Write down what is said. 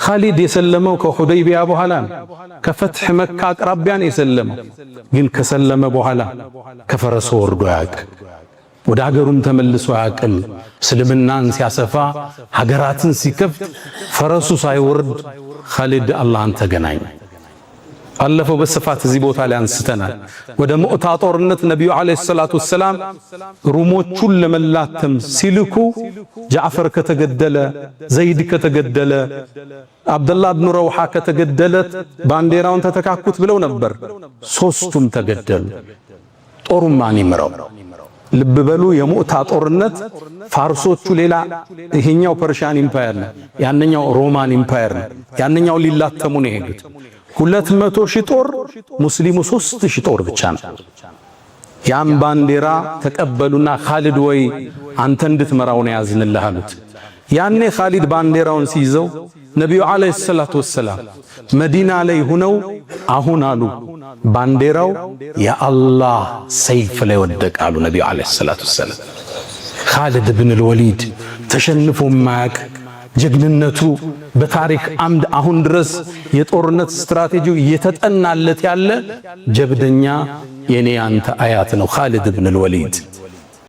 ኻሊድ የሰለመው ከሁደይቢያ በኋላ ነው። ከፈትሕ መካ አቅራቢያን የሰለመው። ግን ከሰለመ በኋላ ከፈረሱ ወርዶ አያውቅ፣ ወደ ሀገሩም ተመልሶ አያውቅም። እስልምናን ሲያሰፋ፣ ሀገራትን ሲከፍት ፈረሱ ሳይወርድ ኻሊድ አላህን ተገናኘ። ባለፈው በስፋት እዚህ ቦታ ላይ አንስተናል። ወደ ሙዕታ ጦርነት ነቢዩ عليه الصلاة والسلام ሩሞቹን ለመላተም ሲልኩ ጃዕፈር ከተገደለ፣ ዘይድ ከተገደለ፣ አብደላህ ብኑ ረውሓ ከተገደለ ባንዲራውን ተተካኩት ብለው ነበር። ሶስቱም ተገደሉ። ጦሩን ማን ይምራው? ልብ በሉ፣ የሙዕታ ጦርነት ፋርሶቹ ሌላ፣ ይሄኛው Persian Empire ነው፣ ያንኛው Roman Empire ነው። ያንኛው ሊላተሙ ነው የሄዱት። 200,000 ጦር፣ ሙስሊሙ 3000 ጦር ብቻ ነው። ያን ባንዲራ ተቀበሉና "ኻሊድ ወይ፣ አንተ እንድትመራው ነው ያዝንልህ" አሉት። ያኔ ኻሊድ ባንዲራውን ሲይዘው ነቢዩ عليه الصلاة والسلام መዲና ላይ ሁነው "አሁን" አሉ፣ "ባንዲራው የአላህ ሰይፍ ላይ ወደቀ" አሉ ነቢዩ عليه الصلاة والسلام። ኻሊድ ብን አልወሊድ ተሸንፎ ማያቅ፣ ጀግንነቱ በታሪክ አምድ አሁን ድረስ የጦርነት ስትራቴጂው እየተጠናለት ያለ ጀብደኛ የኔ ያንተ አያት ነው ኻሊድ ብን አልወሊድ።